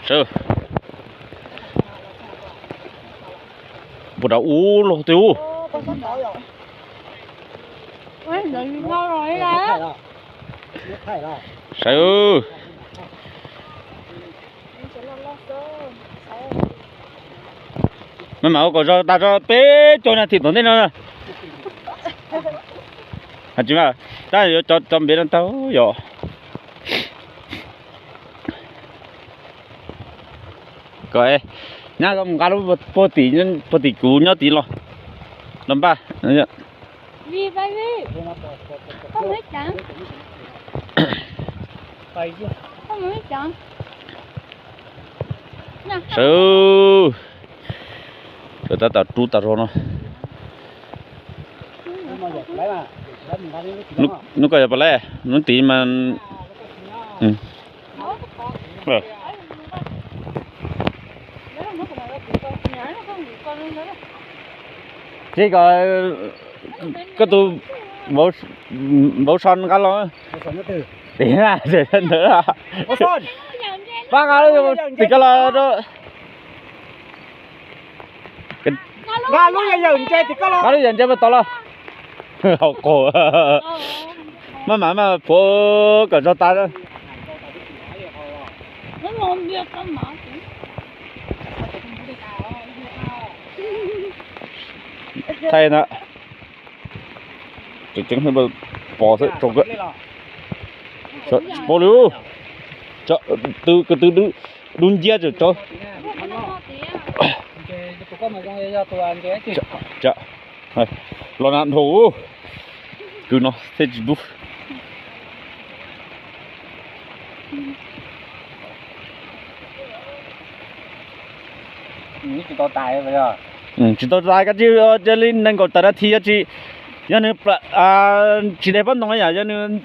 Sawv. Puas rau ub los twg ub. Sawv. Maj mam ua kom zog tas tso peb caug nas this tom ntej no. Tsis mas, tab yuav cov npiav no tau yom. Kom nyab mus nqa lub puag tim, puag tim kuv nyob tid los, los npaj. Sawv. Tab tom rub tas zog no. Hnub ko yog pom lawm, hnub tid mas. Ces kom koj tus vauv so nqa los. Tim ntawd, pab nqa tim koj los. Nqa lub yam ntse tim koj los, nqa lub yam ntse puag tod los. Haus qaug. Maj mam mas puav kom zog tas. Thaij na. Tseem ceeb pom xwb, tsis paub li. Tw ko tw dub nciab tseem tsaus. Los na dhau, kws no thiaj tsis dub. Tsis tau tais, koj cia li nees nkaum tawm nas this, yog tsis, yog nws tsis de pob ntoo yam, yog nws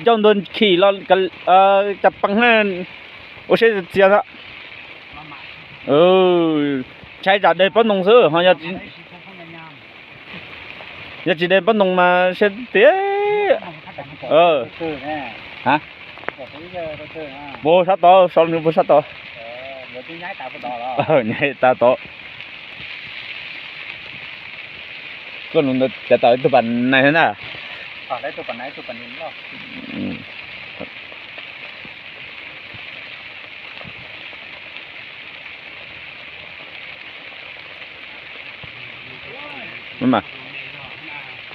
ncauj ntuag khim los cas pees na, ua siab txias xwb. Ntshai tsam de pob ntoo xwb ho. Yog tsis de pob ntoo mas siab tiag. Puag sab tod, so nws puag sab tod. Nyaib tas tod. Koj lus ntawd cav tawm ib tug pas nais na.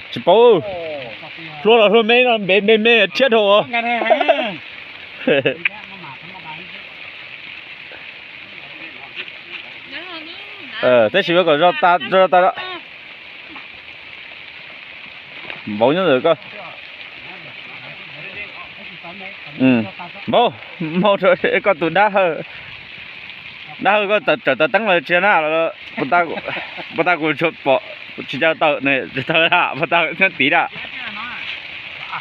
Tsis paub, hlua los hlua me no, npe me me thiab dhau. Tab sis yuav kom zog tas, zog tas. Npaum nyob ntawm koj. Npaum, koj tus dab hawj, dab hawj koj tawm taw teeb los tsis na, puas tas kuv tsuas pom tsis tau tawm ne, tsis tawm puas tas nyob tid na.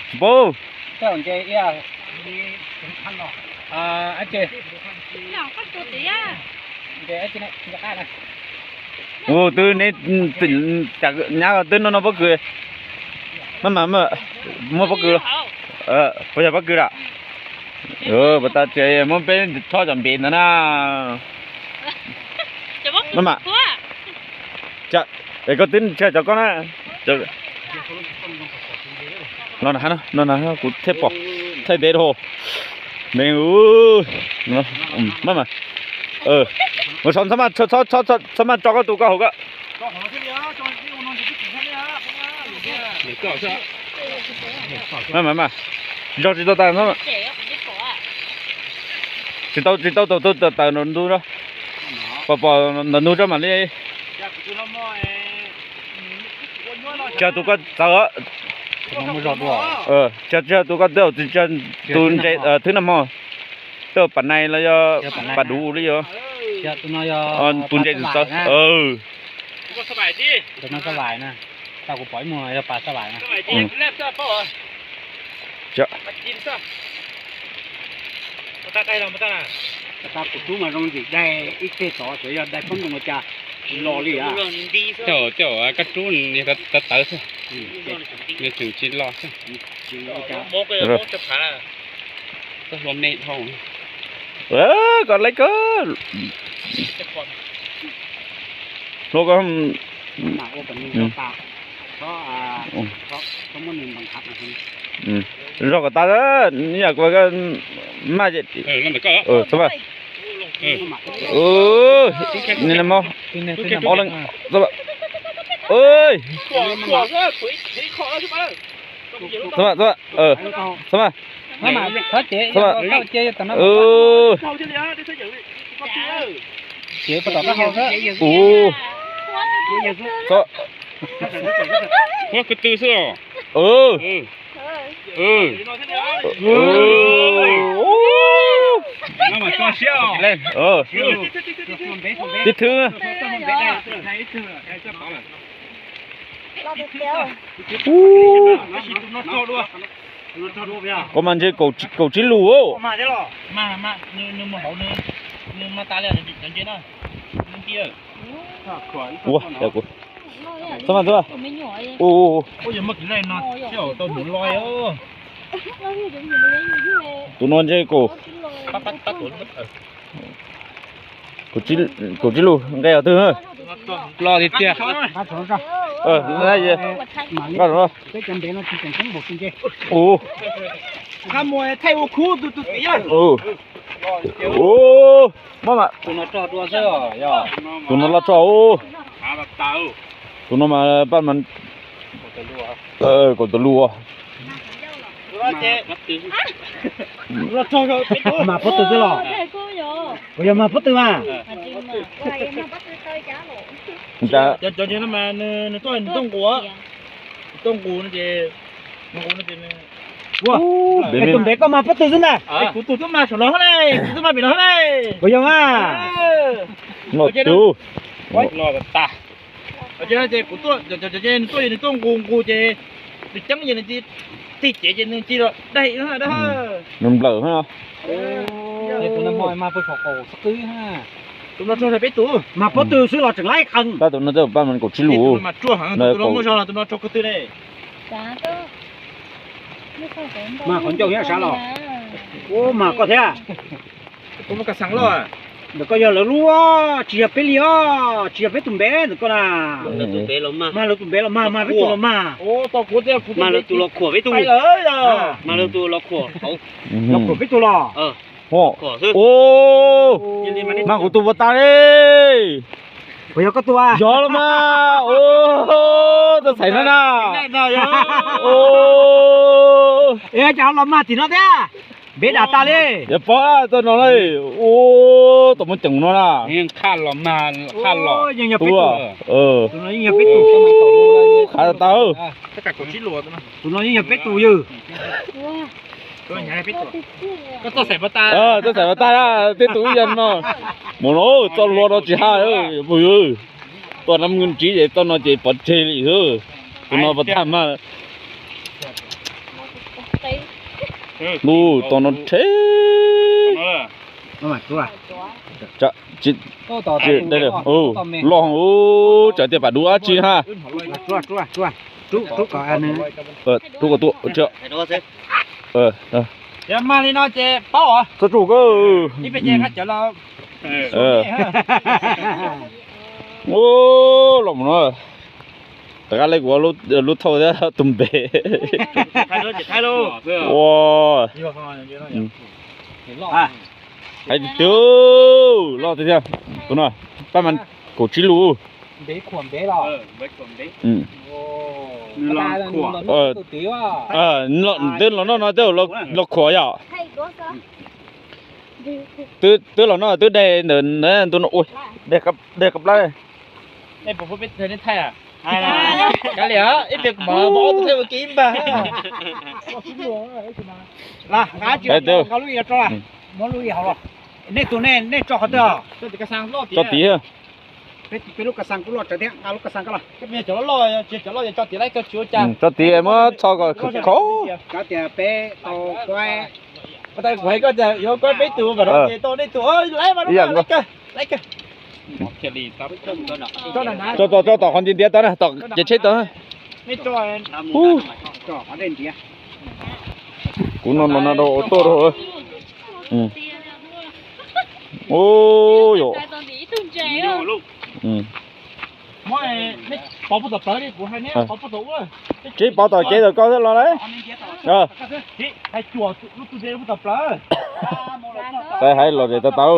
Tsis paub. Ua twb ne, nyab twb noj noj pob kws. Maj mam muaj pob kws los? Puas yog pob kws lawm? Puas tas tseem muab peb txhob cov npiv ntawd na. Maj mam, es koj twb tsis cov koj na. Los na, no na kuv thiaj pom, thaij ntev dhau. Me, maj mam, mus so txhob maj tso koj tus koj hauv koj. Maj mam, zog tsis tau tas. Tsis tau, tsis tau tau tawm ntawm ntug, pom pom ntawm ntug tso mam li. Tsis yog tus koj txawv, tsis yog tus koj twb, tus ntses twb nag hmo, twb pas nais los yog pas duv li yog. Tus ntses txawv. Kuv tub mas zoo ntxim dai ib teg tod, tsuas yog dai pob ntoo ua cas los li. Tej zaum koj rub nws tawv tawv xwb, nws tseem tsis los xwb. Koj hlua me dhau. Koj laib koj. Hlua koj. Zog kom tas, yam kuv maj. Txhob maj. Ni mob. Ob leeg. Txhob maj. Txhob maj, txhob maj. Txhob maj. Ua, kwv tw xwb os. Tib thwv. Koj mas ntshe kaum tsib lus. Ua, txhob maj, txhob maj. Tus no ntshe kaum, kaum tsib lus nqe os twg. Los tiag tiag. Tus no loj tso. Tus no mas paj mas kaum tus lus. Mas pob tw xwb los? Puas yog mas pob tw mas? Cov no mas nws tuaj nws tuaj nqus, tuaj nqus no ces, nqus no ces, tus npe koj mas pob tw xwb ntag. Kuv tus twb mas saum no hab ne, kuv twb mas pem no hab ne. Puas yog mas? Ces kuv tuaj, nws tuaj nws tuaj nqus nqus ces nws ceeb ces nws tig cev ces nws tig los daig no dab. Nws nplawm. Tus no mas peb tus, mas pob tw xwb los tseem laib qees. Tab tus no twb paj mas kaum tsib lus. Tus no muaj zog los tus no rog ko tw ne. Mas qhov ncauj nyob sab los. Ua mas koj thiab. Ntawm koj yog lawv lub, tsis yog peb li os, tsis yog peb tus npe ntawm koj na. Mas lawv tus npe los mas, mas peb tus los mas. Mas lawv tus los khuam peb tus. Mas lawv tus los khuam, los khuam peb tus los. Mas kuv tus puas tas li. Puas yog koj tus? Yog los mas. Txhob xaiv no na. Es cas los mas tim no thiab? Npe dam tas li. Yog pog txoj no na. Ua, tau muab ceem no na. Yeej yog peb tus. Qhav tas. Tus no yeej yog peb tus yog. Txoj xaim pas tas, tej tus ib yam no. Mus no txoj hlua no tsis haj, pug yog. Tuaj nab ntsib ces txoj no ces pov tseg li xwb. Tus no pas tas mas. Lub tau no rhe. Loj, tsam tias pam dub dab tsi ha. Rub kom tuaj. Yog mag li no ces paub os. Txhob tsuj koj. Los mus no. Rov qab le kuv lub thauj thiab tus npe. Ua, hais tiag, loj tiag tiag. Tus no paj mas kaum tsib lus. Twb los noj no twb los khuam yom. Twb los noj twb daig ntawm ntu no. Ua, daig qab plab. Hais tias, nej tus nej tso qhov twg? Tso tid. Peb lub kas xas kuj loj tsawv thiab, nqa lub kas xas ko los. Tso tid muab txho kom khaub. Kav tias peb tau kuaib. Kuv hais koj tias yuav kuaib peb tus, tau nej tus, laiv mas, laiv kawg. Tso tom, tso tom qhov ntiav ntiav tau na, tom ces tsheb tau. Kuv no los no rau tuaj rau. Ub yom. Tsis pov tom kev tom koj xwb los lauj. Saib hais los zem tau tau.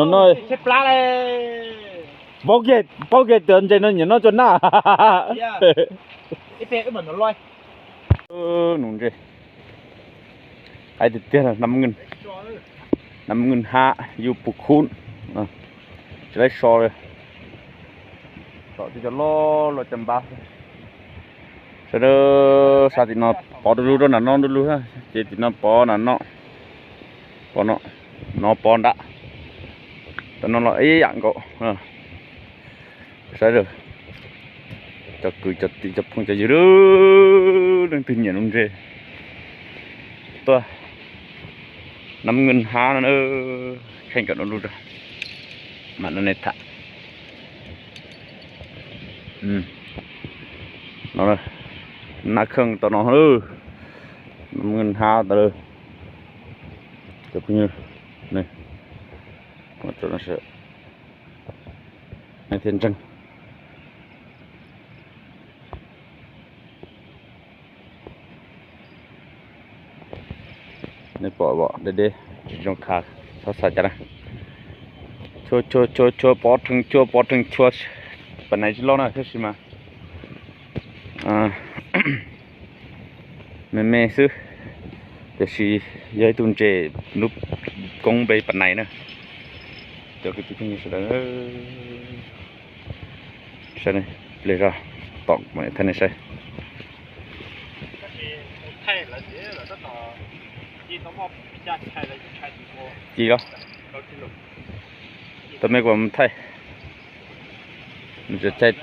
No, paub kiag tias ntses no nyiam noj tsua naj. Nus ntses, hais tiag tiag, nab nwj hab yuj pus khub, tsis laib so li. Tom tej cov loj loj cov npab. Sawv daws, sab tim no pov du lug rau nram no du lug, ces tim no pov nram no, pov no, no pov nrad, tam no los ib yam nkaus. Saib, cov kwv cov tij cov phooj cov ywg, leej twg nyiam nus ntses tuaj, nab nwj hab no, kheej kom no lug rau mam no nej tham. No, nab kheej tom no, nab nwj hab tas, cov phooj ywg, nej thiaj ntseeg. Nej pom deb deb tsis zoo khav, txhob xav cas na. Chua chua chua chua pov rhees chua pov rhees chua, pas nais tsis loj na tab sis mas me me xwb, tiam sis yog ib tug ntses lub koob npe pas nais na. Cov kwv tij phooj ywg sawv daws, saib pliag zog tom thaij nej saib. Ci los, tau me kuv mus thaij, thaij,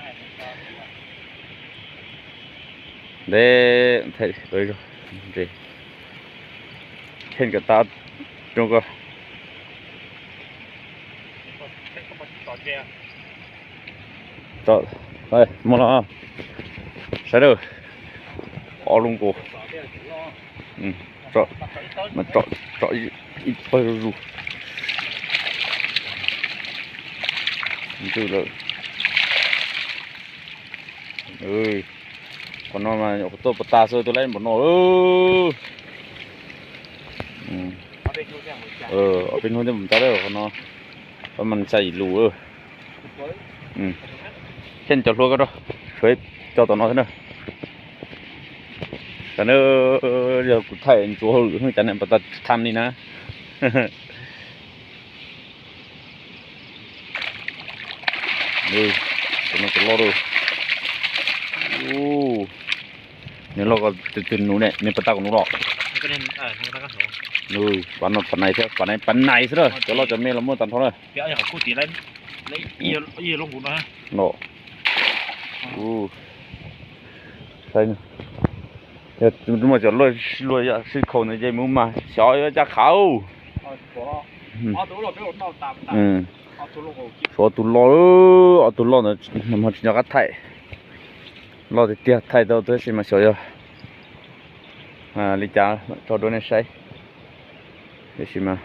thaij, kheej kom tau rau koj. Mus los sawv daws, ob lub nkaus, tsom ib pawg zuj zus. Ntws lawm. Qhov no mas tuaj puas tas xwb, tuaj lawm npaum no. Ob peb hnub thiaj mus tau lawm qhov no. Pab mas xya yim lus. Thiab cov hlua koj rau, tshuav cov tom no xwb na. Tam no yog kuv thaij ntsuav hauj lwm xwb cas nej puas tau tham li na. Cov no cov loj lawm. Nws loj ko, tus nus ne, nws pas tag kuv nus los. Pas no pas nais thiab, pas nais, pas nais xwb na, cov loj cov me los muaj tag nrho na. No. Yog muaj cov luaj luaj yam sib khaus ntawd ces mus mas xyov yuav caj qhav. Tshuav tus loj, ob tug loj ntawd mas tsis nco qab thaij. Loj tiag tiag thaij tau tab sis mas xyov yog li cas tso rau nej saib. Tiam sis mas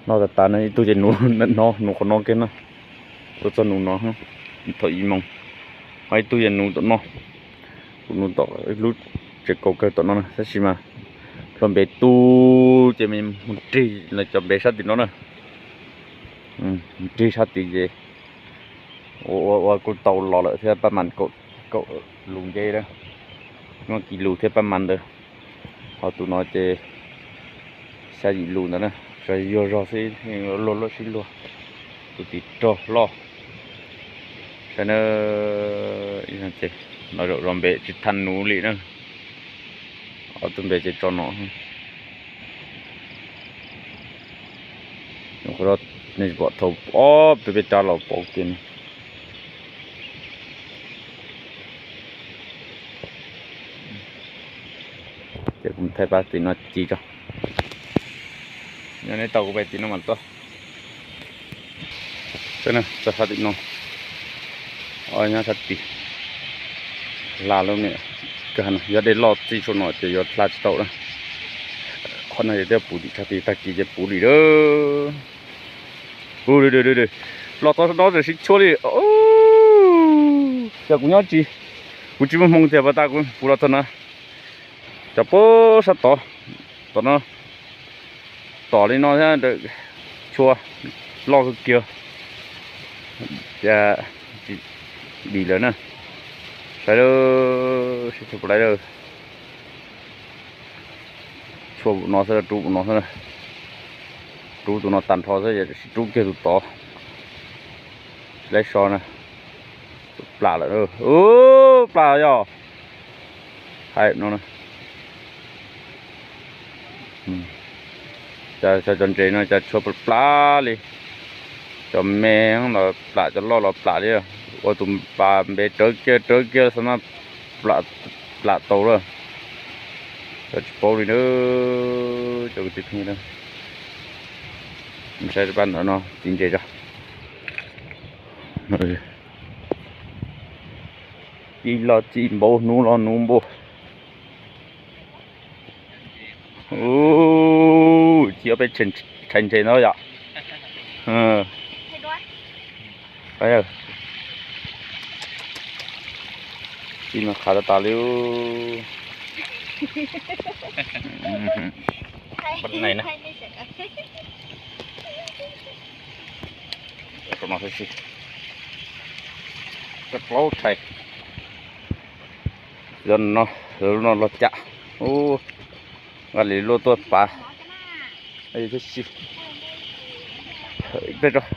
loj tas tas no, ib tug ces nuv no, nuv qhov no kiag no, tuaj txog nuv no thaum ib moos, ho ib tug ces nuv tom no, kuv nuv tom ib lub tsev kaus kawg tom no na, tab sis mas hlo npe tu ces mus rig lawv cov npe sab tim no na, mus rig sab tid ces ua ua kuj tau los lawm thiab, pab mas kaum lus nce na, muaj kis lus thiab pab mas ntawd. Ho tus no ces xya yim lus ntawd na, tsuas yuag zog xwb, luag luaj sib luag. Tus tim rog loj, saib na, ib zaug ces no zaum zov npe tsis thaj nuv li na. Ob tug npe ces tso no. Qhov no nej pom thaum ob peb peb rab los pauv kiag no. Ces kuv thaij pab tim no ci tso. Nyob neb tau kuv pais tim no mas tuaj. Txog sab tim no, nyob sab tim hla lub niam. Yog dej loj txij saum no ces yuav hla tsis tau na. Qhov no yog twb puv tim tshaj tag kis ces puv li lawm. Los txog no tseem sib tshuab li. Ces kuv nyob tsis, kuv tsis muaj hmoo tiag, pas tas kuv puv los txog no. Cov puag sab tod, tom no tom li no thiab, tshua loj kawg kiag. Tsis dim lawm na. Saib lawm, sib tshuab puas laib lawm. Tshuab no xwb, rub no xwb, rub tus no tag nrho xwb, sib rub kiag tus tod. Tsis laib so na. Plam lawm, plam yog hais no. Cov ntses no cas tshuab plam li. Cov me los plam, cov loj los plam li. Ua tus pas npe rawv kiag rawv kiag xwb mas plam tau lawm. Cov tsis paub li na, cov kwv tij phooj ywg. Saib pab ntawm no txiv ntses tso. Txij los txij npaum, nuv los nuv npaum. Tsis ob peb tshais ntses ntawd yom. Txij no qhav tas tas li. Pab nees na. Rau no xwb si. Plaub tshais. Yog no, no los cas. Ub, nqa li luaj tuaj pav. Thiab si.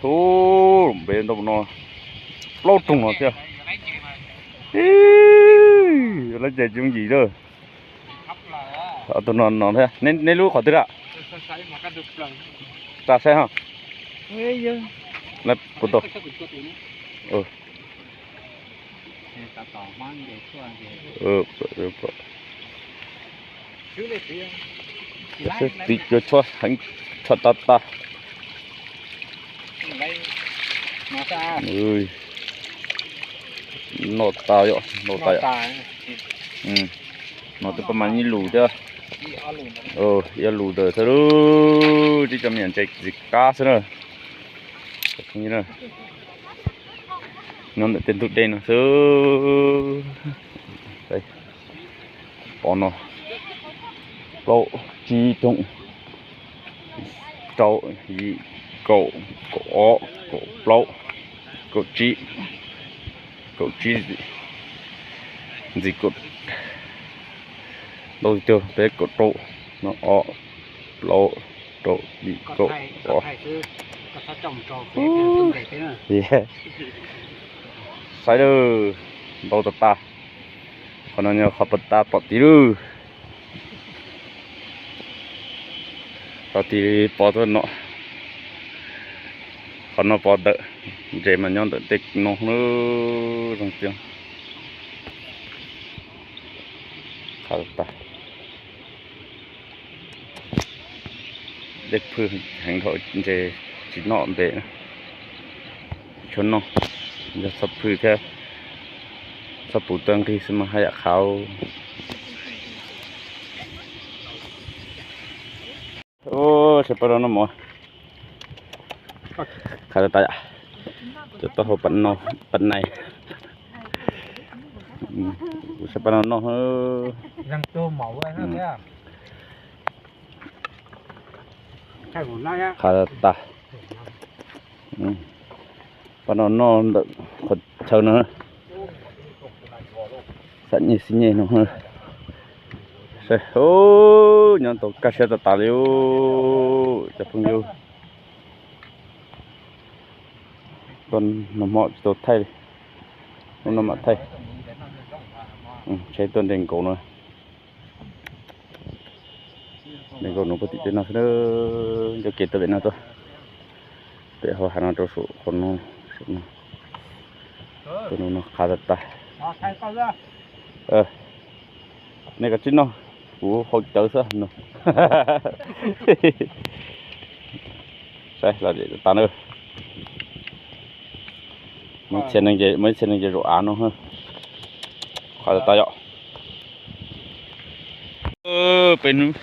Ub, npe ntau no. Plaub rooj no thiab. Laib ces tsis yooj yim lawm. Tus no no thiab, neb lub qhov twg lawm? Tsa saib ho. Laib puas tau. Tiv cua tshuab heev, tshuab tas tas. Noj tas yom, noj tas yom. No twb pab mas ib lus thiab. Ib lus ntawd thiab lauj, tib co me nyuam ntses txiv qab xwb na. Nyob ntawm tej ntug dej no xwb. Pov no, plaub tsib rooj, rau, yim, kaum, kaum ob, kaum plaub, kaum tsib, kaum tsib, ntxiv kaum, ntau tiag, peb kaum rau, no ob, plaub, rau, yim, kaum, ob. Saib lawm, ntau tas tas. Qhov no yog qhov pas tas pom tid lawm. Tau tid pov tuaj no. Qhov no pov ntawm, ntses mas nyob ntawm tej no na, zoo tiag. Qhav tas. Dej phwj heev dhau, ntses tsis noj ntev na. Tsuas noj, yog txhob phwj thiab, txhob puv tuaj nqig xwb mas haj yam qhav. Saib pab no noj mov. Qhav tas tas yom. Cov taub hau pab nais. Saib pab no noj. Qhav tas tas. Pab no noj ntawm qhov chaw no. Xam nyej xib nyej no. Saib, nyob tau kaj siab tas tas li cov phooj ywg. Tuaj noj hmo tsis tau thaij li, hnub no mam thaij. Tsheb tuaj nres nkaus no. Nres nkaus no puag tim tej no xwb, ncauj kev tuaj pem no tuaj. Pem hauv hav no rau saum qhov no, saum no. Tuaj no qhav tas tas. Nej kav tsij noj, kuv hau cawv xwb no. Saib los tas na. Muaj ib txhia neeg ces, muaj ib txhia neeg ces zaum av no. Qhav tas tas yom. Peb hnub,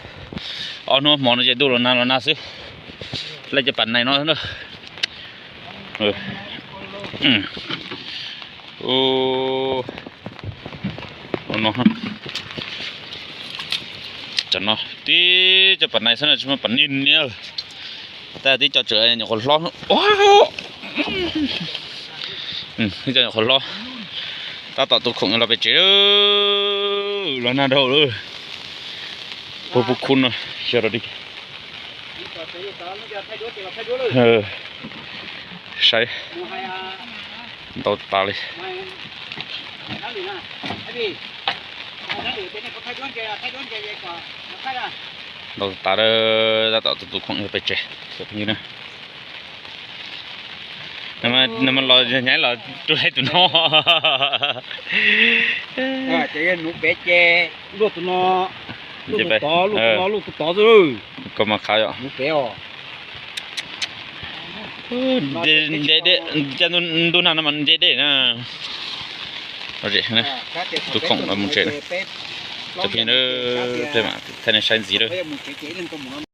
ob hnub hmo no ces ntuj los nag los nag xwb. Lawv cov pas nais no na. Cov no tib cov pas nais xwb na, tsis muaj pas nij niab. Tab tib co tseem nyuam qhuav hlob, tib co nyuam qhuav hlob. Tab tom tus khoom los pem tsev, los nag dhau lawm. Puag puv khub no, xyov rau di. Saib, ntau tas li. Ntau tas, tab tom tus khoom los pem tsev, cov phooj ywg na. Nws mas los nyaib los rau hauv tus no. Ces nuv pem ces luaj tus no, luaj tus tod, luaj tus no, luaj tus tod xwb. Koj mas qhav yom. Nuv pem os. Nce dej, ntuj nag no mas nce dej na. Tus khoom los mus tsev na. Cov phooj ywg, peb mam thaij nej saib ntxiv lawm.